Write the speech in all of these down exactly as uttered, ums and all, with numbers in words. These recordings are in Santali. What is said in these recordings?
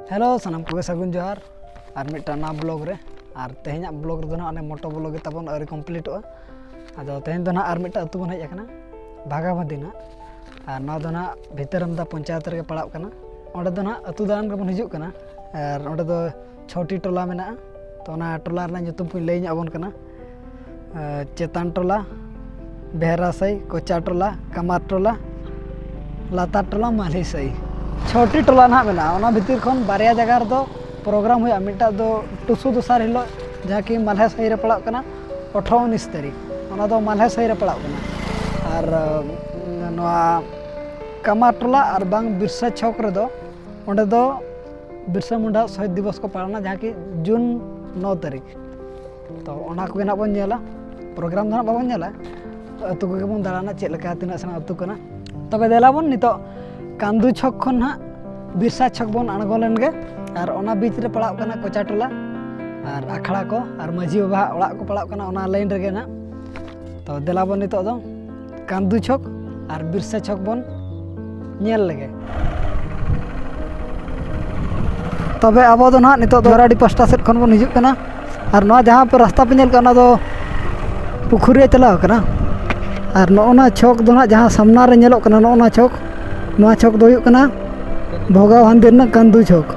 ᱦᱮᱞᱳ, ᱥᱟᱱᱟᱢ ᱠᱚᱜᱮ ᱥᱟᱹᱜᱩᱱ ᱡᱚᱦᱟᱨ ᱟᱨ ᱢᱤᱫᱴᱟᱝ ᱱᱟᱣᱟ ᱵᱞᱚᱜ ᱨᱮ᱾ ᱟᱨ ᱛᱮᱦᱮᱧᱟᱜ ᱵᱞᱚᱜ ᱨᱮᱫᱚ ᱱᱟᱦᱟᱜ ᱚᱱᱮ ᱢᱚᱴᱳ ᱵᱞᱚᱜ ᱜᱮ ᱛᱟᱵᱚᱱ ᱟᱹᱣᱨᱤ ᱠᱚᱢᱯᱞᱤᱴᱚᱜᱼᱟ᱾ ᱟᱫᱚ ᱛᱮᱦᱮᱧ ᱫᱚ ᱱᱟᱦᱟᱜ ᱟᱨ ᱢᱤᱫᱴᱟᱝ ᱟᱹᱛᱩ ᱵᱚᱱ ᱦᱮᱡ ᱟᱠᱟᱱᱟ, ᱵᱷᱟᱜᱟᱵᱟᱸᱫᱤ ᱱᱟᱦᱟᱜ᱾ ᱟᱨ ᱱᱚᱣᱟ ᱫᱚ ᱱᱟᱦᱟᱜ ᱵᱷᱤᱛᱟᱹᱨᱟᱢᱫᱟ ᱯᱚᱧᱪᱟᱭᱮᱛ ᱨᱮᱜᱮ ᱯᱟᱲᱟᱜ ᱠᱟᱱᱟ᱾ ᱚᱸᱰᱮ ᱫᱚ ᱱᱟᱦᱟᱜ ᱟᱹᱛᱩ ᱫᱟᱬᱟᱱ ᱜᱮᱵᱚᱱ ᱦᱤᱡᱩᱜ ᱠᱟᱱᱟ᱾ ᱟᱨ ᱚᱸᱰᱮ ᱫᱚ ᱪᱷᱚᱴᱤ ᱴᱚᱞᱟ ᱢᱮᱱᱟᱜᱼᱟ᱾ ᱛᱚ ᱚᱱᱟ ᱴᱚᱞᱟ ᱨᱮᱱᱟᱜ ᱧᱩᱛᱩᱢ ᱠᱚᱧ ᱞᱟᱹᱭ ᱧᱚᱜ ᱟᱵᱚᱱ ᱠᱟᱱᱟ᱾ ᱪᱮᱛᱟᱱ ᱴᱚᱞᱟ, ᱵᱮᱦᱨᱟ ᱥᱟᱹᱭ, ᱠᱚᱪᱟ ᱴᱚᱞᱟ, ᱠᱟᱢᱟᱨ ᱴᱚᱞᱟ, ᱞᱟᱛᱟᱨ ᱴᱚᱞᱟ, ᱢᱟᱞᱦᱮ ᱥᱟᱹᱭ᱾ ᱪᱷᱚᱴᱤ ᱴᱚᱞᱟ ᱱᱟᱦᱟᱜ ᱢᱮᱱᱟᱜᱼᱟ᱾ ᱚᱱᱟ ᱵᱷᱤᱛᱤᱨ ᱠᱷᱚᱱ ᱵᱟᱨᱭᱟ ᱡᱟᱭᱜᱟ ᱨᱮᱫᱚ ᱯᱨᱳᱜᱨᱟᱢ ᱦᱩᱭᱩᱜᱼᱟ᱾ ᱢᱤᱫᱴᱟᱜ ᱫᱚ ᱴᱩᱥᱩ ᱫᱚᱥᱟᱨ ᱦᱤᱞᱳᱜ, ᱡᱟᱦᱟᱸ ᱠᱤ ᱢᱟᱞᱦᱮ ᱥᱟᱹᱭ ᱨᱮ ᱯᱟᱲᱟᱜ ᱠᱟᱱᱟ, ᱟᱴᱷᱨᱚ ᱩᱱᱤᱥ ᱛᱟᱹᱨᱤᱠᱷ, ᱚᱱᱟ ᱫᱚ ᱢᱟᱞᱦᱮ ᱥᱟᱹᱭ ᱨᱮ ᱯᱟᱲᱟᱜ ᱠᱟᱱᱟ᱾ ᱟᱨ ᱱᱚᱣᱟ ᱠᱟᱢᱟᱨ ᱴᱚᱞᱟ ᱟᱨ ᱵᱟᱝ ᱵᱤᱨᱥᱟ ᱪᱷᱚᱠ ᱨᱮᱫᱚ, ᱚᱸᱰᱮ ᱫᱚ ᱵᱤᱨᱥᱟ ᱢᱩᱱᱰᱟ ᱥᱚᱦᱤᱫ ᱫᱤᱵᱚᱥ ᱠᱚ ᱯᱟᱞᱚᱱᱟ, ᱡᱟᱦᱟᱸ ᱠᱤ ᱡᱩᱱ ᱱᱚ ᱛᱟᱹᱨᱤᱠᱷ᱾ ᱛᱚ ᱚᱱᱟ ᱠᱚᱜᱮ ᱱᱟᱜ ᱵᱚᱱ ᱧᱮᱞᱟ᱾ ᱯᱨᱳᱜᱨᱟᱢ ᱫᱚ ᱱᱟᱜ ᱵᱟᱵᱚᱱ ᱧᱮᱞᱟ, ᱟᱹᱛᱩ ᱠᱚᱜᱮ ᱵᱚᱱ ᱫᱟᱬᱟᱱᱟ, ᱪᱮᱫ ᱞᱮᱠᱟ, ᱛᱤᱱᱟᱹᱜ ᱥᱮᱬᱟ ᱟᱹᱛᱩ ᱠᱟᱱᱟ᱾ ᱛᱚᱵᱮ ᱫᱮᱞᱟ ᱵᱚᱱ ᱱᱤᱛᱚᱜ ᱠᱟᱱᱫᱩ ᱪᱷᱚᱠ ᱠᱷᱚᱱ ᱱᱟᱜ ᱵᱤᱨᱥᱟ ᱪᱷᱚᱠ ᱵᱚᱱ ᱟᱬᱜᱚ ᱞᱮᱱ ᱜᱮ᱾ ᱟᱨ ᱚᱱᱟ ᱵᱤᱪ ᱨᱮ ᱯᱟᱲᱟᱜ ᱠᱟᱱᱟ ᱠᱚᱪᱟ ᱴᱚᱞᱟ ᱟᱨ ᱟᱠᱷᱲᱟ ᱠᱚ ᱟᱨ ᱢᱟᱹᱡᱷᱤ ᱵᱟᱵᱟᱣᱟᱜ ᱚᱲᱟᱜ ᱠᱚ ᱯᱟᱲᱟᱜ ᱠᱟᱱᱟ ᱚᱱᱟ ᱞᱟᱭᱤᱱ ᱨᱮᱜᱮ ᱱᱟᱜ᱾ ᱛᱚ ᱫᱮᱞᱟ ᱵᱚᱱ ᱱᱤᱛᱚᱜ ᱫᱚ ᱠᱟᱱᱫᱩ ᱪᱷᱚᱠ ᱟᱨ ᱵᱤᱨᱥᱟ ᱪᱷᱚᱠ ᱵᱚᱱ ᱧᱮᱞ ᱞᱮᱜᱮ᱾ ᱛᱚᱵᱮ ᱟᱵᱚ ᱫᱚ ᱱᱟᱦᱟᱜ ᱱᱤᱛᱚᱜ ᱫᱚ ᱟᱹᱰᱤ ᱯᱟᱥᱴᱟ ᱥᱮᱫ ᱠᱷᱚᱱ ᱵᱚᱱ ᱦᱤᱡᱩᱜ ᱠᱟᱱᱟ᱾ ᱟᱨ ᱱᱚᱣᱟ ᱡᱟᱦᱟᱸ ᱯᱮ ᱨᱟᱥᱛᱟ ᱯᱮ ᱧᱮᱞ ᱠᱟᱜᱼᱟ, ᱚᱱᱟ ᱫᱚ ᱯᱩᱠᱷᱩᱨᱤᱭᱟᱹ ᱪᱟᱞᱟᱣ ᱠᱟᱱᱟ᱾ ᱟᱨ ᱱᱚᱜᱼᱚ ᱱᱟ ᱪᱷᱚᱠ ᱫᱚ ᱱᱟᱦᱟᱜ ᱡᱟᱦᱟᱸ ᱥᱟᱢᱱᱟ ᱨᱮ ᱧᱮᱞᱚᱜ ᱠᱟᱱᱟ, ᱱᱚᱜᱼᱚ ᱱᱟ ᱪᱷᱚᱠ, ᱱᱚᱣᱟ ᱪᱷᱚᱠ ᱫᱚ ᱦᱩᱭᱩᱜ ᱠᱟᱱᱟ ᱵᱷᱚᱜᱟᱣ ᱦᱟᱱᱫᱤ ᱨᱮᱱᱟᱜ ᱠᱟᱱᱫᱩ ᱪᱷᱚᱠ᱾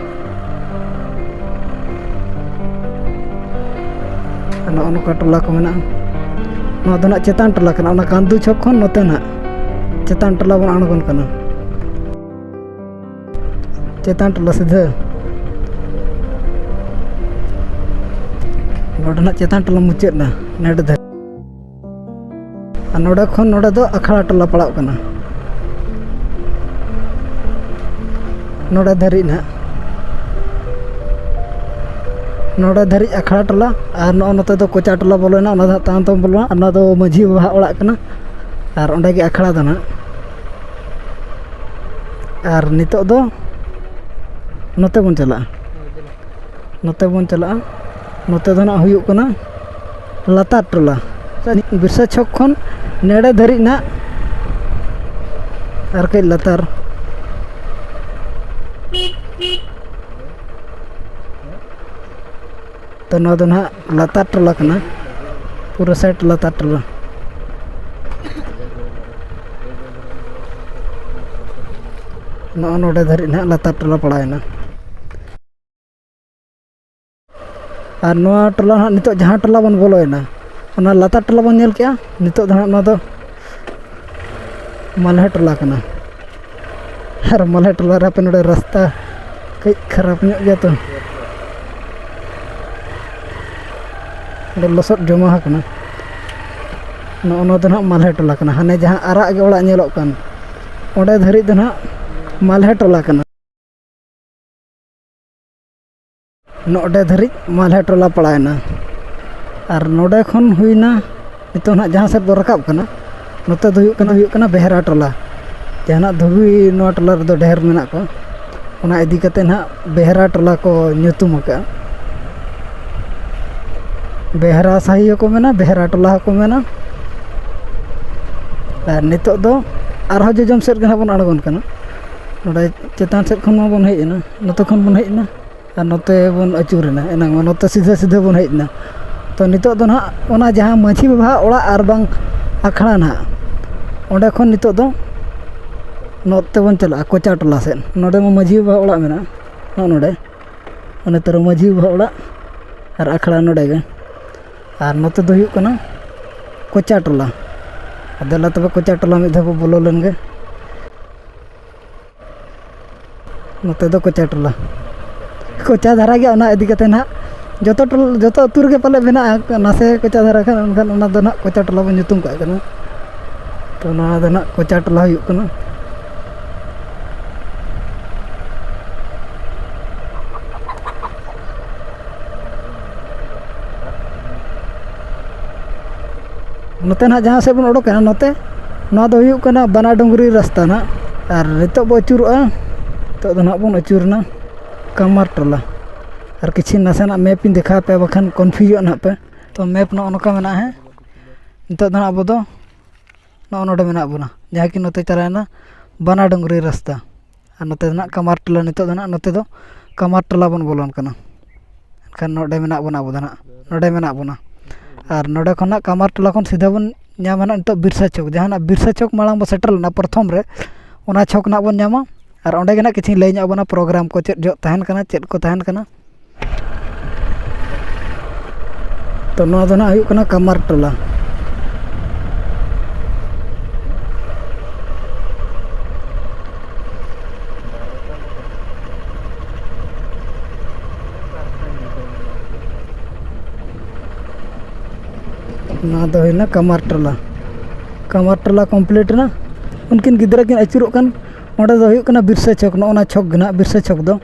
ᱱᱚᱜᱼᱚ ᱱᱚᱝᱠᱟ ᱴᱚᱞᱟ ᱠᱚ ᱢᱮᱱᱟᱜᱼᱟ᱾ ᱱᱚᱣᱟ ᱫᱚ ᱱᱟᱜ ᱪᱮᱛᱟᱱ ᱴᱚᱞᱟ ᱠᱟᱱᱟ, ᱚᱱᱟ ᱠᱟᱱᱫᱩ ᱪᱷᱚᱠ ᱠᱷᱚᱱ ᱱᱚᱛᱮ ᱱᱟᱜ ᱪᱮᱛᱟᱱ ᱴᱚᱞᱟ ᱵᱚᱱ ᱟᱬᱜᱚᱱ ᱠᱟᱱᱟ᱾ ᱪᱮᱛᱟᱱ ᱴᱚᱞᱟ ᱥᱤᱫᱷᱟᱹ ᱱᱚᱰᱮ ᱱᱟᱜ ᱪᱮᱛᱟᱱ ᱴᱚᱞᱟ ᱢᱩᱪᱟᱹᱫ ᱮᱱᱟ ᱱᱚᱰᱮ ᱫᱷᱟᱹᱨᱤᱡ᱾ ᱟᱨ ᱱᱚᱰᱮ ᱠᱷᱚᱱ ᱱᱚᱰᱮ ᱫᱚ ᱟᱠᱷᱲᱟ ᱴᱚᱞᱟ ᱯᱟᱲᱟᱜ ᱠᱟᱱᱟ᱾ ᱱᱚᱰᱮ ᱫᱷᱟᱹᱨᱤᱡ ᱱᱟᱦᱟᱜ, ᱱᱚᱰᱮ ᱫᱷᱟᱹᱨᱤᱡ ᱟᱠᱷᱲᱟ ᱴᱚᱞᱟ᱾ ᱟᱨ ᱱᱚᱜᱼᱚ ᱱᱚᱛᱮ ᱫᱚ ᱠᱚᱪᱟ ᱴᱚᱞᱟ ᱵᱚᱞᱚᱭᱮᱱᱟ, ᱚᱱᱟ ᱫᱚ ᱦᱟᱸᱜ ᱛᱟᱭᱚᱢ ᱛᱮᱵᱚᱱ ᱵᱚᱞᱚᱱᱟ᱾ ᱚᱱᱟ ᱫᱚ ᱢᱟᱹᱡᱷᱤ ᱵᱟᱵᱟᱣᱟᱜ ᱚᱲᱟᱜ ᱠᱟᱱᱟ᱾ ᱟᱨ ᱚᱸᱰᱮ ᱜᱮ ᱟᱠᱷᱲᱟ ᱫᱚ ᱱᱟᱦᱟᱜ᱾ ᱟᱨ ᱱᱤᱛᱚᱜ ᱫᱚ ᱱᱚᱛᱮ ᱵᱚᱱ ᱪᱟᱞᱟᱜᱼᱟ᱾ ᱱᱚᱛᱮ ᱵᱚᱱ ᱪᱟᱞᱟᱜᱼᱟ᱾ ᱱᱚᱛᱮ ᱫᱚ ᱱᱟᱜ ᱦᱩᱭᱩᱜ ᱠᱟᱱᱟ ᱞᱟᱛᱟᱨ ᱴᱚᱞᱟ᱾ ᱵᱤᱨᱥᱟ ᱪᱷᱚᱠ ᱠᱷᱚᱱ ᱱᱮᱰᱮ ᱫᱷᱟᱹᱨᱤᱡ ᱱᱟᱜ ᱟᱨ ᱠᱟᱹᱡ ᱞᱟᱛᱟᱨ᱾ ᱛᱚ, ᱱᱚᱣᱟ ᱫᱚ ᱱᱟᱦᱟᱜ ᱞᱟᱛᱟᱨ ᱴᱚᱞᱟ ᱠᱟᱱᱟ, ᱯᱩᱨᱟᱹ ᱥᱟᱭᱤᱰ ᱞᱟᱛᱟᱨ ᱴᱚᱞᱟ᱾ ᱱᱚᱜᱼᱚ ᱱᱚᱰᱮ ᱫᱷᱟᱹᱨᱤᱡ ᱱᱟᱦᱟᱜ ᱞᱟᱛᱟᱨ ᱴᱚᱞᱟ ᱯᱟᱲᱟᱣᱮᱱᱟ᱾ ᱟᱨ ᱱᱚᱣᱟ ᱴᱚᱞᱟ ᱱᱟᱦᱟᱜ ᱱᱤᱛᱚᱜ ᱡᱟᱦᱟᱸ ᱴᱚᱞᱟ ᱵᱚᱱ ᱵᱚᱞᱚᱭᱮᱱᱟ, ᱚᱱᱟ ᱞᱟᱛᱟᱨ ᱴᱚᱞᱟ ᱵᱚᱱ ᱧᱮᱞ ᱠᱮᱜᱼᱟ, ᱱᱤᱛᱚᱜ ᱫᱚ ᱱᱟᱦᱟᱜ ᱱᱚᱣᱟ ᱫᱚ ᱢᱟᱞᱦᱮ ᱴᱚᱞᱟ ᱠᱟᱱᱟ᱾ ᱟᱨ ᱢᱟᱞᱦᱮ ᱴᱚᱞᱟ ᱨᱮ ᱦᱟᱯᱮ ᱱᱚᱰᱮ ᱨᱟᱥᱛᱟ ᱠᱟᱹᱡ ᱠᱷᱟᱨᱟᱯ ᱧᱚᱜ ᱜᱮᱭᱟ ᱛᱚ, ᱚᱸᱰᱮ ᱞᱚᱥᱚᱫ ᱡᱚᱢᱟ ᱟᱠᱟᱱᱟ᱾ ᱱᱚᱜᱼᱚ ᱱᱚᱣᱟ ᱫᱚ ᱱᱟᱦᱟᱜ ᱢᱟᱞᱦᱮ ᱴᱚᱞᱟ ᱠᱟᱱᱟ, ᱦᱟᱱᱮ ᱡᱟᱦᱟᱸ ᱟᱨᱟᱜ ᱜᱮ ᱚᱲᱟᱜ ᱧᱮᱞᱚᱜ ᱠᱟᱱ, ᱚᱸᱰᱮ ᱫᱷᱟᱹᱨᱤᱡ ᱫᱚ ᱱᱟᱦᱟᱜ ᱢᱟᱞᱦᱮ ᱴᱚᱞᱟ ᱠᱟᱱᱟ᱾ ᱱᱚᱰᱮ ᱫᱷᱟᱹᱨᱤᱡ ᱢᱟᱞᱦᱮ ᱴᱚᱞᱟ ᱯᱟᱲᱟᱣᱮᱱᱟ᱾ ᱟᱨ ᱱᱚᱰᱮ ᱠᱷᱚᱱ ᱦᱩᱭᱱᱟ, ᱱᱤᱛᱚᱜ ᱱᱟᱦᱟᱜ ᱡᱟᱦᱟᱸ ᱥᱮᱫ ᱵᱚᱱ ᱨᱟᱠᱟᱵ ᱠᱟᱱᱟ, ᱱᱚᱛᱮ ᱫᱚ ᱦᱩᱭᱩᱜ ᱠᱟᱱᱟ, ᱦᱩᱭᱩᱜ ᱠᱟᱱᱟ ᱵᱮᱦᱨᱟ ᱴᱚᱞᱟ᱾ ᱡᱟᱦᱟᱱᱟᱜ ᱫᱷᱩᱵᱤ ᱱᱚᱣᱟ ᱴᱚᱞᱟ ᱨᱮᱫᱚ ᱰᱷᱮᱨ ᱢᱮᱱᱟᱜ ᱠᱚᱣᱟ, ᱚᱱᱟ ᱤᱫᱤ ᱠᱟᱛᱮ ᱱᱟᱦᱟᱜ ᱵᱮᱦᱨᱟ ᱴᱚᱞᱟ ᱠᱚ ᱧᱩᱛᱩᱢ ᱟᱠᱟᱫᱼᱟ᱾ ᱵᱮᱦᱨᱟ ᱥᱟᱹᱦᱤ ᱦᱚᱸᱠᱚ ᱢᱮᱱᱟ, ᱵᱮᱦᱨᱟ ᱴᱚᱞᱟ ᱦᱚᱸᱠᱚ ᱢᱮᱱᱟ᱾ ᱟᱨ ᱱᱤᱛᱚᱜ ᱫᱚ ᱟᱨᱦᱚᱸ ᱡᱚᱡᱚᱢ ᱥᱮᱫ ᱜᱮ ᱱᱟᱦᱟᱜ ᱵᱚᱱ ᱟᱬᱜᱚᱱ ᱠᱟᱱᱟ᱾ ᱱᱚᱰᱮ ᱪᱮᱛᱟᱱ ᱥᱮᱫ ᱠᱷᱚᱱ ᱢᱟᱵᱚᱱ ᱦᱮᱡ ᱮᱱᱟ, ᱱᱚᱛᱮ ᱠᱷᱚᱱ ᱵᱚᱱ ᱦᱮᱡ ᱮᱱᱟ᱾ ᱟᱨ ᱱᱚᱛᱮ ᱵᱚᱱ ᱟᱹᱪᱩᱨᱮᱱᱟ, ᱮᱱᱟᱝ ᱢᱟ ᱱᱚᱛᱮ ᱥᱤᱫᱷᱟᱹ ᱥᱤᱫᱷᱟᱹ ᱵᱚᱱ ᱦᱮᱡ ᱮᱱᱟ᱾ ᱛᱚ, ᱱᱤᱛᱚᱜ ᱫᱚ ᱱᱟᱦᱟᱜ ᱚᱱᱟ ᱡᱟᱦᱟᱸ ᱢᱟᱹᱡᱷᱤ ᱵᱟᱵᱟ ᱚᱲᱟᱜ ᱟᱨ ᱵᱟᱝ ᱟᱠᱷᱲᱟ ᱱᱟᱦᱟᱜ, ᱚᱸᱰᱮ ᱠᱷᱚᱱ ᱱᱤᱛᱚᱜ ᱫᱚ ᱱᱚᱛᱮ ᱵᱚᱱ ᱪᱟᱞᱟᱜᱼᱟ ᱠᱚᱪᱟ ᱴᱚᱞᱟ ᱥᱮᱫ᱾ ᱱᱚᱰᱮ ᱢᱟ ᱢᱟᱹᱡᱷᱤ ᱵᱟᱵᱟ ᱚᱲᱟᱜ ᱢᱮᱱᱟᱜᱼᱟ, ᱱᱚᱜᱼᱚ ᱱᱚᱰᱮ᱾ ᱚᱱᱮ ᱛᱚᱨᱟ ᱢᱟᱹᱡᱷᱤ ᱵᱟᱵᱟ ᱚᱲᱟᱜ ᱟᱨ ᱟᱠᱷᱲᱟ ᱱᱚᱰᱮ ᱜᱮ᱾ ᱟᱨ ᱱᱚᱛᱮ ᱫᱚ ᱦᱩᱭᱩᱜ ᱠᱟᱱᱟ ᱠᱚᱪᱟ ᱴᱚᱞᱟ᱾ ᱟᱨ ᱫᱮᱞᱟ ᱛᱚᱵᱮ ᱠᱚᱪᱟ ᱴᱚᱞᱟ ᱢᱤᱫ ᱫᱷᱟᱣ ᱵᱚ ᱵᱚᱞᱚ ᱞᱮᱱ ᱜᱮ᱾ ᱱᱚᱛᱮ ᱫᱚ ᱠᱚᱪᱟ ᱴᱚᱞᱟ, ᱠᱚᱪᱟ ᱫᱷᱟᱨᱟ ᱜᱮᱭᱟ᱾ ᱚᱱᱟ ᱤᱫᱤ ᱠᱟᱛᱮ ᱱᱟᱦᱟᱜ ᱡᱚᱛᱚ ᱴᱚᱞ-, ᱡᱚᱛᱚ ᱟᱹᱛᱩ ᱨᱮᱜᱮ ᱯᱟᱞᱮ ᱢᱮᱱᱟᱜᱼᱟ, ᱱᱟᱥᱮ ᱠᱚᱪᱟ ᱫᱷᱟᱨᱟ ᱠᱷᱟᱱ, ᱮᱱᱠᱷᱟᱱ ᱚᱱᱟ ᱫᱚ ᱱᱟᱦᱟᱜ ᱠᱚᱪᱟ ᱴᱚᱞᱟ ᱵᱚᱱ ᱧᱩᱛᱩᱢ ᱠᱟᱜ ᱠᱟᱱᱟ᱾ ᱛᱚ, ᱱᱚᱣᱟ ᱫᱚ ᱱᱟᱦᱟᱜ ᱠᱚᱪᱟ ᱴᱚᱞᱟ ᱦᱩᱭᱩᱜ ᱠᱟᱱᱟ᱾ ᱱᱚᱛᱮ ᱱᱟᱦᱟᱜ ᱡᱟᱦᱟᱸ ᱥᱮᱫ ᱵᱚᱱ ᱚᱰᱚᱠ ᱮᱱᱟ, ᱱᱚᱛᱮ, ᱱᱚᱣᱟ ᱫᱚ ᱦᱩᱭᱩᱜ ᱠᱟᱱᱟ ᱵᱟᱱᱟ ᱰᱩᱝᱨᱤ ᱨᱟᱥᱛᱟ ᱱᱟᱦᱟᱜ᱾ ᱟᱨ ᱱᱤᱛᱚᱜ ᱵᱚ ᱟᱹᱪᱩᱨᱚᱜᱼᱟ, ᱱᱤᱛᱚᱜ ᱫᱚ ᱱᱟᱦᱟᱜ ᱵᱚᱱ ᱟᱹᱪᱩᱨᱮᱱᱟ ᱠᱟᱢᱟᱨ ᱴᱚᱞᱟ᱾ ᱟᱨ ᱠᱤᱪᱷᱤ ᱱᱟᱥᱮᱱᱟᱜ ᱢᱮᱯ ᱤᱧ ᱫᱮᱠᱷᱟᱣ ᱟᱯᱮᱭᱟ, ᱵᱟᱠᱷᱟᱱ ᱠᱚᱱᱯᱷᱤᱭᱩᱡᱚᱜᱼᱟ ᱱᱟᱦᱟᱜ ᱯᱮ᱾ ᱛᱚ, ᱢᱮᱯ ᱱᱚᱜᱼᱚ ᱱᱚᱝᱠᱟ ᱢᱮᱱᱟᱜᱼᱟ, ᱦᱮᱸ᱾ ᱱᱤᱛᱚᱜ ᱫᱚ ᱱᱟᱦᱟᱜ ᱟᱵᱚ ᱫᱚ ᱱᱚᱜᱼᱚ ᱱᱚᱰᱮ ᱢᱮᱱᱟᱜ ᱵᱚᱱᱟ, ᱡᱟᱦᱟᱸ ᱠᱤ ᱱᱚᱛᱮ ᱪᱟᱞᱟᱣᱮᱱᱟ ᱵᱟᱱᱟ ᱰᱩᱝᱨᱤ ᱨᱟᱥᱛᱟ᱾ ᱟᱨ ᱱᱚᱛᱮ ᱫᱚ ᱱᱟᱦᱟᱜ ᱠᱟᱢᱟᱨ ᱴᱚᱞᱟ, ᱱᱤᱛᱚᱜ ᱫᱚ ᱱᱟᱦᱟᱜ ᱱᱚᱛᱮ ᱫᱚ ᱠᱟᱢᱟᱨ ᱴᱚᱞᱟ ᱵᱚᱱ ᱵᱚᱞᱚᱱ ᱠᱟᱱᱟ᱾ ᱠᱷᱟᱱ ᱱᱚᱰᱮ ᱢᱮᱱᱟᱜ ᱵᱚᱱᱟ ᱟᱵᱚ ᱫᱚ ᱱᱟᱦᱟᱜ, ᱱᱚᱰᱮ ᱢᱮᱱᱟᱜ ᱵᱚᱱᱟ᱾ ᱟᱨ ᱱᱚᱰᱮ ᱠᱷᱚᱱᱟᱜ ᱠᱟᱢᱟᱨ ᱴᱚᱞᱟ ᱠᱷᱚᱱ ᱥᱤᱫᱷᱟᱹ ᱵᱚᱱ ᱧᱟᱢᱟ ᱱᱟᱦᱟᱜ ᱱᱤᱛᱚᱜ ᱵᱤᱨᱥᱟ ᱪᱚᱠ, ᱡᱟᱦᱟᱸ ᱱᱟᱜ ᱵᱤᱨᱥᱟ ᱪᱚᱠ ᱢᱟᱲᱟᱝ ᱵᱚᱱ ᱥᱮᱴᱮᱨ ᱞᱮᱱᱟ ᱯᱨᱚᱛᱷᱚᱢ ᱨᱮ, ᱚᱱᱟ ᱪᱚᱠ ᱱᱟᱦᱟᱜ ᱵᱚᱱ ᱧᱟᱢᱟ᱾ ᱟᱨ ᱚᱸᱰᱮ ᱜᱮ ᱱᱟᱦᱟᱜ ᱠᱤᱪᱷᱩᱧ ᱞᱟᱹᱭ ᱧᱚᱜ ᱟᱵᱚᱱᱟ ᱯᱨᱳᱜᱨᱟᱢ ᱠᱚ ᱪᱮᱫ ᱡᱚᱜ ᱛᱟᱦᱮᱱ ᱠᱟᱱᱟ, ᱪᱮᱫ ᱠᱚ ᱛᱟᱦᱮᱱ ᱠᱟᱱᱟ᱾ ᱛᱚ ᱱᱚᱣᱟ ᱫᱚ ᱱᱟᱦᱟᱜ ᱦᱩᱭᱩᱜ ᱠᱟᱱᱟ ᱠᱟᱢᱟᱨ ᱴᱚᱞᱟ᱾ ᱱᱚᱣᱟ ᱫᱚ ᱦᱩᱭᱱᱟ ᱠᱟᱢᱟᱨ ᱴᱚᱞᱟ᱾ ᱠᱟᱢᱟᱨ ᱴᱚᱞᱟ ᱠᱚᱢᱯᱞᱤᱴ ᱮᱱᱟ᱾ ᱩᱱᱠᱤᱱ ᱜᱤᱫᱽᱨᱟᱹ ᱠᱤᱱ ᱟᱹᱪᱩᱨᱚᱜ ᱠᱟᱱ, ᱚᱸᱰᱮ ᱫᱚ ᱦᱩᱭᱩᱜ ᱠᱟᱱᱟ ᱵᱤᱨᱥᱟ ᱪᱚᱠ᱾ ᱱᱚᱜᱼᱚ ᱱᱟ ᱪᱚᱠ ᱜᱮ ᱱᱟᱦᱟᱜ ᱵᱤᱨᱥᱟ ᱪᱚᱠ ᱫᱚ᱾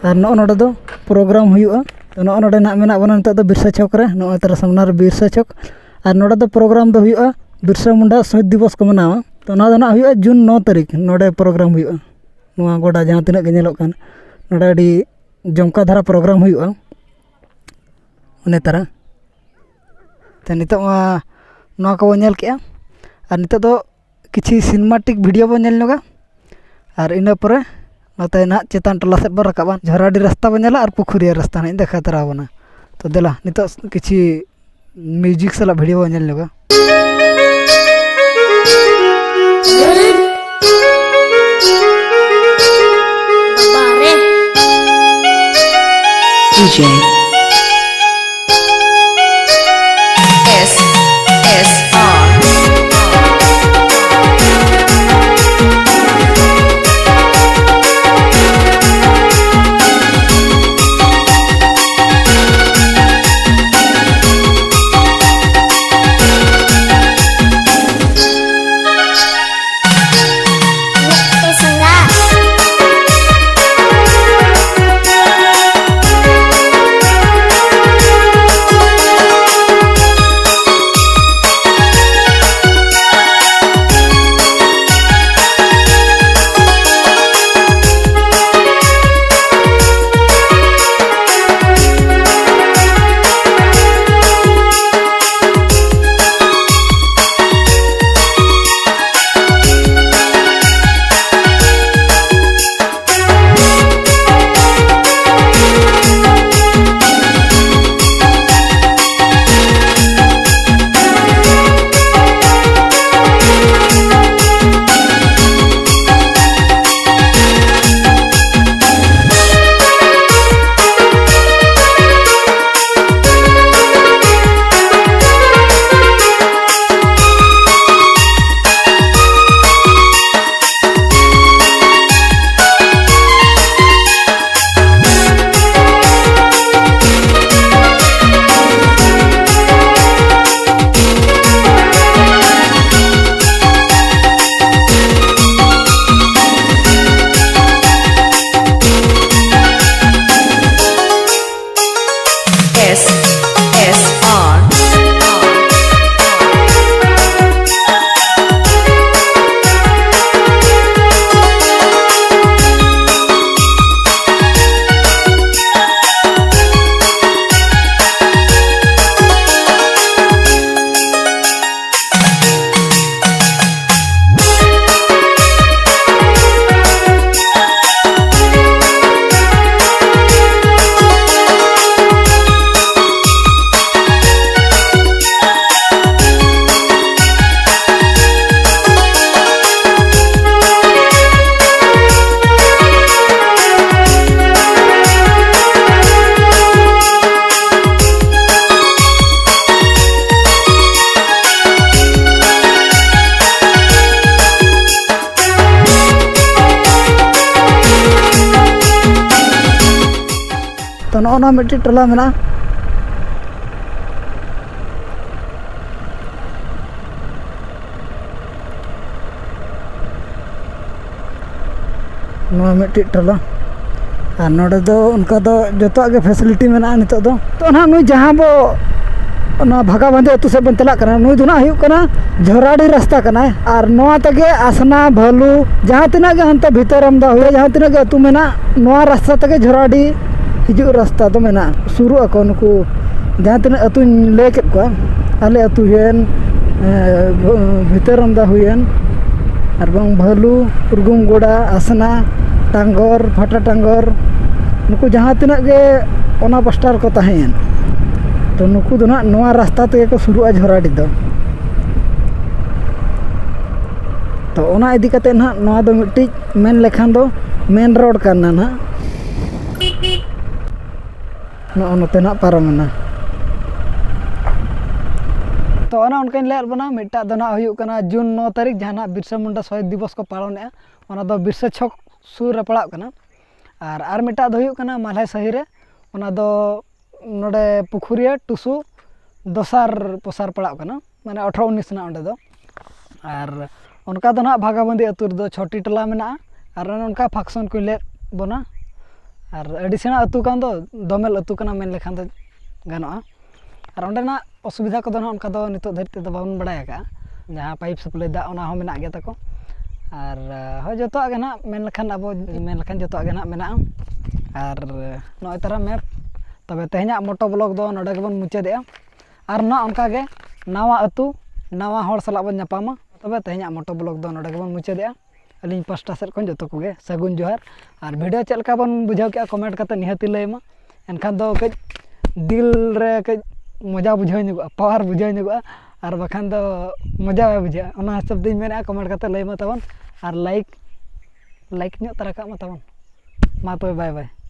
ᱟᱨ ᱱᱚᱜᱼᱚ ᱱᱚᱰᱮ ᱫᱚ ᱯᱨᱳᱜᱨᱟᱢ ᱦᱩᱭᱩᱜᱼᱟ᱾ ᱛᱚ ᱱᱚᱜᱼᱚ ᱱᱚᱰᱮ ᱱᱟᱦᱟᱜ ᱢᱮᱱᱟᱜ ᱵᱚᱱᱟ ᱱᱤᱛᱚᱜ ᱫᱚ ᱵᱤᱨᱥᱟ ᱪᱚᱠ ᱨᱮ, ᱱᱚᱜᱼᱚᱭ ᱛᱟᱨᱟ ᱥᱟᱢᱱᱟ ᱨᱮ ᱵᱤᱨᱥᱟ ᱪᱚᱠ᱾ ᱟᱨ ᱱᱚᱰᱮ ᱫᱚ ᱯᱨᱳᱜᱨᱟᱢ ᱫᱚ ᱦᱩᱭᱩᱜᱼᱟ, ᱵᱤᱨᱥᱟ ᱢᱩᱱᱰᱟ ᱥᱚᱦᱤᱫ ᱫᱤᱵᱚᱥ ᱠᱚ ᱢᱟᱱᱟᱣᱟ᱾ ᱛᱚ ᱱᱚᱣᱟ ᱫᱚ ᱱᱟᱦᱟᱜ ᱦᱩᱭᱩᱜᱼᱟ ᱡᱩᱱ ᱱᱚ ᱛᱟᱹᱨᱤᱠᱷ, ᱱᱚᱰᱮ ᱯᱨᱳᱜᱨᱟᱢ ᱦᱩᱭᱩᱜᱼᱟ᱾ ᱱᱚᱣᱟ ᱜᱚᱰᱟ ᱡᱟᱦᱟᱸ ᱛᱤᱱᱟᱹᱜ ᱜᱮ ᱧᱮᱞᱚᱜ ᱠᱟᱱ, ᱱᱚᱰᱮ ᱟᱹᱰᱤ ᱡᱚᱢᱠᱟ ᱫᱷᱟᱨᱟ ᱯᱨᱳᱜᱨᱟᱢ ᱦᱩᱭᱩᱜᱼᱟ᱾ ᱚᱱᱮ ᱛᱟᱨᱟ᱾ ᱛᱚ ᱱᱤᱛᱚᱜ ᱢᱟ ᱱᱚᱣᱟ ᱠᱚᱵᱚᱱ ᱧᱮᱞ ᱠᱮᱜᱼᱟ, ᱟᱨ ᱱᱤᱛᱚᱜ ᱫᱚ ᱠᱤᱪᱷᱤ ᱥᱤᱱᱮᱢᱟᱴᱤᱠ ᱵᱷᱤᱰᱤᱭᱳ ᱵᱚᱱ ᱧᱮᱞ ᱧᱚᱜᱟ, ᱟᱨ ᱤᱱᱟᱹ ᱯᱚᱨᱮ ᱱᱚᱛᱮ ᱱᱟᱦᱟᱜ ᱪᱮᱛᱟᱱ ᱴᱚᱞᱟ ᱥᱮᱫ ᱵᱚᱱ ᱨᱟᱠᱟᱵᱼᱟ᱾ ᱡᱷᱚᱨᱟᱰᱤ ᱨᱟᱥᱛᱟ ᱵᱚᱱ ᱧᱮᱞᱟ ᱟᱨ ᱯᱩᱠᱷᱩᱨᱤᱭᱟᱹ ᱨᱟᱥᱛᱟ ᱱᱟᱦᱟᱜ ᱤᱧ ᱫᱮᱠᱷᱟᱣ ᱛᱚᱨᱟ ᱟᱵᱚᱱᱟ᱾ ᱛᱚ ᱫᱮᱞᱟ ᱱᱤᱛᱚᱜ ᱠᱤᱪᱷᱤ ᱢᱤᱭᱩᱡᱤᱠ ᱥᱟᱞᱟᱜ ᱵᱷᱤᱰᱤᱭᱳ ᱵᱚᱱ ᱧᱮᱞ ᱧᱚᱜᱟ᱾ ᱚᱱᱟ ᱢᱤᱫᱴᱤᱡ ᱴᱚᱞᱟ ᱢᱮᱱᱟᱜᱼᱟ᱾ ᱱᱚᱣᱟ ᱢᱤᱫᱴᱤᱡ ᱴᱚᱞᱟ᱾ ᱟᱨ ᱱᱚᱰᱮ ᱫᱚ ᱚᱱᱠᱟ ᱫᱚ ᱡᱚᱛᱚᱣᱟᱜ ᱜᱮ facility ᱢᱮᱱᱟᱜᱼᱟ ᱱᱤᱛᱚᱜ ᱫᱚ᱾ ᱛᱚ ᱱᱟᱦᱟᱜ ᱱᱩᱭ ᱡᱟᱦᱟᱸ ᱵᱚ ᱚᱱᱟ ᱵᱷᱟᱜᱟᱵᱟᱸᱫᱷᱤ ᱟᱹᱛᱩ ᱥᱮᱫ ᱵᱚᱱ ᱪᱟᱞᱟᱜ ᱠᱟᱱᱟ, ᱱᱩᱭ ᱫᱚ ᱱᱟᱦᱟᱜ ᱦᱩᱭᱩᱜ ᱠᱟᱱᱟ ᱡᱷᱚᱨᱟᱰᱤ ᱨᱟᱥᱛᱟ ᱠᱟᱱᱟᱭ᱾ ᱟᱨ ᱱᱚᱣᱟ ᱛᱮᱜᱮ ᱟᱥᱱᱟ, ᱵᱷᱟᱹᱞᱩ, ᱡᱟᱦᱟᱸ ᱛᱤᱱᱟᱹᱜ ᱜᱮ ᱦᱟᱱᱛᱮ ᱵᱷᱤᱛᱟᱹᱨ ᱟᱢᱫᱟ ᱦᱩᱭᱩᱜᱼᱟ, ᱡᱟᱦᱟᱸ ᱛᱤᱱᱟᱹᱜ ᱜᱮ ᱟᱹᱛᱩ ᱢᱮᱱᱟᱜ, ᱱᱚᱣᱟ ᱨᱟᱥᱛᱟ ᱛᱮᱜᱮ ᱡᱷᱚᱨᱟᱰᱤ ᱦᱤᱡᱩᱜ ᱨᱟᱥᱛᱟ ᱫᱚ ᱢᱮᱱᱟᱜᱼᱟ᱾ ᱥᱩᱨᱩᱜ ᱟᱠᱚ ᱱᱩᱠᱩ ᱡᱟᱦᱟᱸ ᱛᱤᱱᱟᱹᱜ ᱟᱹᱛᱩᱧ ᱞᱟᱹᱭ ᱠᱮᱫ ᱠᱚᱣᱟ, ᱟᱞᱮ ᱟᱹᱛᱩ ᱦᱩᱭᱮᱱ, ᱮ, ᱵᱷ-, ᱵᱷᱤᱛᱟᱹᱨ ᱟᱢᱫᱟ ᱦᱩᱭᱮᱱ, ᱟᱨ ᱵᱟᱝ ᱵᱷᱟᱹᱞᱩ, ᱩᱨᱜᱩᱢ ᱜᱚᱰᱟ, ᱟᱥᱱᱟ, ᱴᱟᱝᱜᱚᱨ, ᱯᱷᱟᱴᱟ ᱴᱟᱝᱜᱚᱨ, ᱱᱩᱠᱩ ᱡᱟᱦᱟᱸ ᱛᱤᱱᱟᱹᱜ ᱜᱮ ᱚᱱᱟ ᱯᱟᱥᱴᱟ ᱨᱮᱠᱚ ᱛᱟᱦᱮᱸᱭᱮᱱ, ᱛᱚ ᱱᱩᱠᱩ ᱫᱚ ᱱᱟᱦᱟᱜ ᱱᱚᱣᱟ ᱨᱟᱥᱛᱟ ᱛᱮᱜᱮ ᱠᱚ ᱥᱩᱨᱩᱜᱼᱟ ᱡᱷᱚᱨᱟᱰᱤ ᱫᱚ᱾ ᱛᱚ ᱚᱱᱟ ᱤᱫᱤ ᱠᱟᱛᱮ ᱱᱟᱦᱟᱜ ᱱᱚᱣᱟ ᱫᱚ ᱢᱤᱫᱴᱤᱡ ᱢᱮᱱ ᱞᱮᱠᱷᱟᱱ ᱫᱚ main road ᱠᱟᱱᱟ ᱱᱟᱦᱟᱜ᱾ ᱱᱚᱜᱼᱚ ᱱᱚᱛᱮ ᱱᱟᱦᱟᱜ ᱯᱟᱨᱚᱢᱮᱱᱟ᱾ ᱛᱚ ᱚᱱᱮ ᱚᱱᱠᱟᱧ ᱞᱟᱹᱭᱟᱫ ᱵᱚᱱᱟ, ᱢᱤᱫᱴᱟᱜ ᱫᱚ ᱱᱟᱦᱟᱜ ᱦᱩᱭᱩᱜ ᱠᱟᱱᱟ ᱡᱩᱱ ᱱᱚ ᱛᱟᱹᱨᱤᱠᱷ, ᱡᱟᱦᱟᱸ ᱱᱟᱦᱟᱜ ᱵᱤᱨᱥᱟ ᱢᱩᱱᱰᱟ ᱥᱚᱦᱤᱫ ᱫᱤᱵᱚᱥ ᱠᱚ ᱯᱟᱞᱚᱱᱮᱜᱼᱟ, ᱚᱱᱟ ᱫᱚ ᱵᱤᱨᱥᱟ ᱪᱷᱚᱠ ᱥᱩᱨ ᱨᱮ ᱯᱟᱲᱟᱜ ᱠᱟᱱᱟ᱾ ᱟᱨ, ᱟᱨ ᱢᱤᱫᱴᱟᱜ ᱫᱚ ᱦᱩᱭᱩᱜ ᱠᱟᱱᱟ ᱢᱟᱞᱦᱮ ᱥᱟᱹᱦᱤ ᱨᱮ, ᱚᱱᱟ ᱫᱚ ᱱᱚᱰᱮ ᱯᱩᱠᱷᱩᱨᱤᱭᱟᱹ ᱴᱩᱥᱩ ᱫᱚᱥᱟᱨ ᱯᱚᱥᱟᱨ ᱯᱟᱲᱟᱜ ᱠᱟᱱᱟ, ᱢᱟᱱᱮ ᱟᱴᱷᱨᱚ ᱩᱱᱤᱥ ᱨᱮᱱᱟᱜ ᱚᱸᱰᱮ ᱫᱚ᱾ ᱟᱨ ᱚᱱᱠᱟ ᱫᱚ ᱱᱟᱦᱟᱜ ᱵᱷᱟᱜᱟᱵᱟᱹᱱᱫᱤ ᱟᱹᱛᱩ ᱨᱮᱫᱚ ᱪᱷᱚᱴᱤ ᱴᱚᱞᱟ ᱢᱮᱱᱟᱜᱼᱟ᱾ ᱟᱨ ᱚᱱᱮ ᱚᱱᱠᱟ function ᱠᱚ ᱞᱮᱫ ᱵᱚᱱᱟ᱾ ᱟᱨ ᱟᱹᱰᱤ ᱥᱮᱬᱟ ᱟᱹᱛᱩ ᱠᱟᱱ ᱫᱚ, ᱫᱚᱢᱮᱞ ᱟᱹᱛᱩ ᱠᱟᱱᱟ ᱢᱮᱱ ᱞᱮᱠᱷᱟᱱ ᱫᱚ ᱜᱟᱱᱚᱜᱼᱟ᱾ ᱟᱨ ᱚᱸᱰᱮᱱᱟᱜ ᱚᱥᱩᱵᱤᱫᱷᱟ ᱠᱚᱫᱚ ᱱᱟᱦᱟᱜ ᱚᱱᱠᱟ ᱫᱚ ᱱᱤᱛᱚᱜ ᱫᱷᱟᱹᱨᱤᱡ ᱛᱮᱫᱚ ᱵᱟᱵᱚᱱ ᱵᱟᱲᱟᱭ ᱟᱠᱟᱫᱼᱟ᱾ ᱡᱟᱦᱟᱸ pipe supply ᱫᱟᱜ, ᱚᱱᱟ ᱦᱚᱸ ᱢᱮᱱᱟᱜ ᱜᱮᱭᱟ ᱛᱟᱠᱚ᱾ ᱟᱨ, ᱦᱳᱭ, ᱡᱚᱛᱚᱣᱟᱜ ᱜᱮ ᱱᱟᱦᱟᱜ ᱢᱮᱱ ᱞᱮᱠᱷᱟᱱ, ᱟᱵᱚ ᱢᱮᱱ ᱞᱮᱠᱷᱟᱱ ᱡᱚᱛᱚᱣᱟᱜ ᱜᱮ ᱱᱟᱦᱟᱜ ᱢᱮᱱᱟᱜᱼᱟ᱾ ᱟᱨ ᱱᱚᱜᱼᱚᱭ ᱛᱟᱨᱟ map᱾ ᱛᱚᱵᱮ ᱛᱮᱦᱮᱧᱟᱜ moto vlog ᱫᱚ ᱱᱚᱰᱮ ᱜᱮᱵᱚᱱ ᱢᱩᱪᱟᱹᱫᱮᱜᱼᱟ᱾ ᱟᱨ ᱱᱚᱣᱟ ᱚᱱᱠᱟᱜᱮ ᱱᱟᱣᱟ ᱟᱹᱛᱩ, ᱱᱟᱣᱟ ᱦᱚᱲ ᱥᱟᱞᱟᱜ ᱵᱚᱱ ᱧᱟᱯᱟᱢᱟ᱾ ᱛᱚᱵᱮ ᱛᱮᱦᱮᱧᱟᱜ moto vlog ᱫᱚ ᱱᱚᱰᱮ ᱜᱮᱵᱚᱱ ᱢᱩᱪᱟᱹᱫᱮᱜᱼᱟ᱾ ᱟᱹᱞᱤᱧ ᱯᱟᱥᱴᱟ ᱥᱮᱫ ᱠᱷᱚᱱ ᱡᱚᱛᱚ ᱠᱚᱜᱮ ᱥᱟᱹᱜᱩᱱ ᱡᱚᱦᱟᱨ᱾ ᱟᱨ video ᱪᱮᱫ ᱞᱮᱠᱟ ᱵᱚᱱ ᱵᱩᱡᱷᱟᱹᱣ ᱠᱮᱜᱼᱟ, comment ᱠᱟᱛᱮ ᱱᱤᱦᱟᱹᱛᱤ ᱞᱟᱹᱭ ᱢᱟ᱾ ᱮᱱᱠᱷᱟᱱ ᱫᱚ ᱠᱟᱹᱡ ᱫᱤᱞ ᱨᱮ ᱠᱟᱹᱡ ᱢᱚᱡᱟ ᱵᱩᱡᱷᱟᱹᱣ ᱧᱚᱜᱚᱜᱼᱟ, power ᱵᱩᱡᱷᱟᱹᱣ ᱧᱚᱜᱚᱜᱼᱟ᱾ ᱟᱨ ᱵᱟᱠᱷᱟᱱ ᱫᱚ ᱢᱚᱡᱟ ᱵᱟᱭ ᱵᱩᱡᱷᱟᱹᱜᱼᱟ᱾ ᱚᱱᱟ ᱦᱤᱥᱟᱹᱵ ᱛᱤᱧ ᱢᱮᱱᱮᱫᱼᱟ, comment ᱠᱟᱛᱮ ᱞᱟᱹᱭ ᱢᱟ ᱛᱟᱵᱚᱱ᱾ ᱟᱨ like, like ᱧᱚᱜ ᱛᱟᱨᱟ ᱠᱟᱜ ᱢᱟ ᱛᱟᱵᱚᱱ᱾ ᱢᱟ ᱛᱚᱵᱮ, bye bye᱾